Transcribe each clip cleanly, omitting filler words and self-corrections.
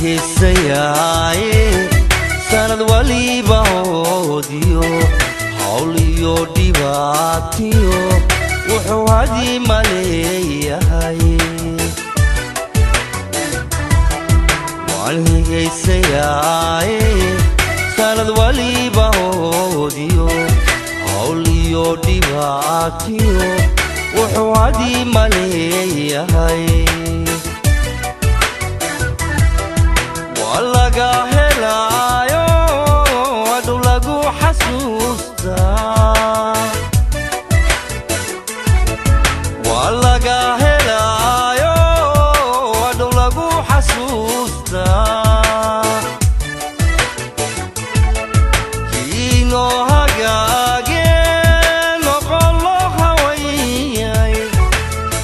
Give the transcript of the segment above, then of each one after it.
Higeysayaaye sanad waliba hoodiyo hawl iyo dhibaatiyo wuxuu hadi maleeyahay. Waan higeysayaaye sanad waliba hoodiyo hawl iyo dhibaatiyo wuxuu hadi maleeyahay. Laga helaayo aduu lagu xasuustaa, waa laga helaayo aduu lagu xasuustaa. Kiinoo hagaage noqon loo hawayay,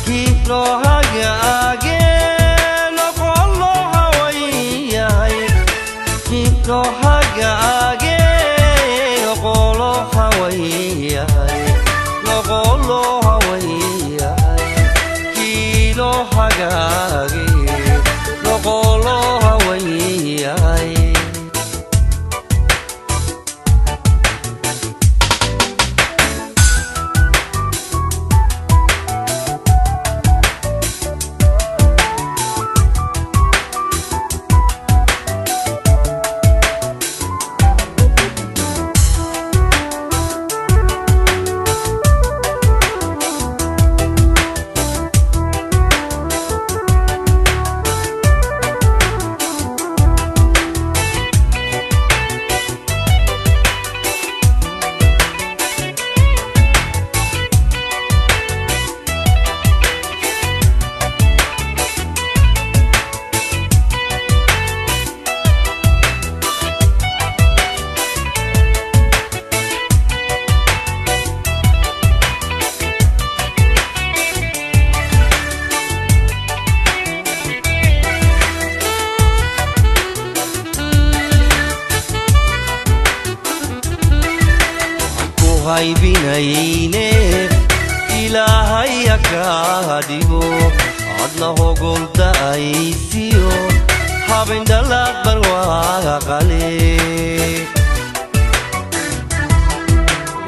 kiinoo hagaage noqon loo hawayay, kiinoo hagaage noqon loo hawayay, noqon loo hawayay, kiinoo hagaage noqon loo hawayay. Haybinayne Ilaahay kaa dhigo adna hogolda'aysiyo habindhalaad barwaaqale.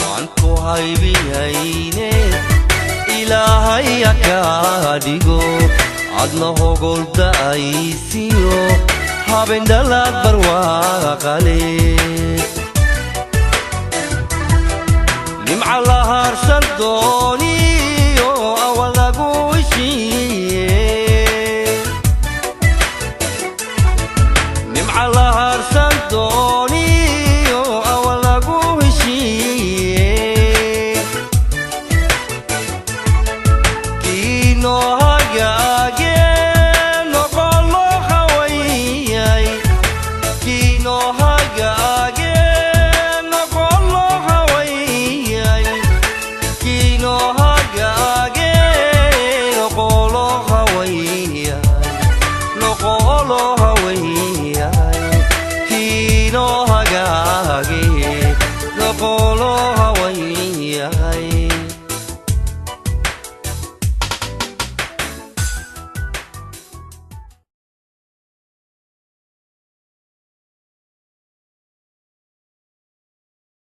Waan ku haybinayne Ilaahay kaa dhigo adna hogolda'aysiyo habindhalaad barwaaqale. Nimca la harsan dooniyo awal lagu heshiiye, nimca la harsan dooniyo awal lagu heshiiye. Kiinoo hagaage noqon loo hawayay, kiinoo hagaage noqon loo hawayay, kiinoo hagaage noqon loo hawayay, noqon loo hawayay, kiinoo hagaage noqon loo hawayay.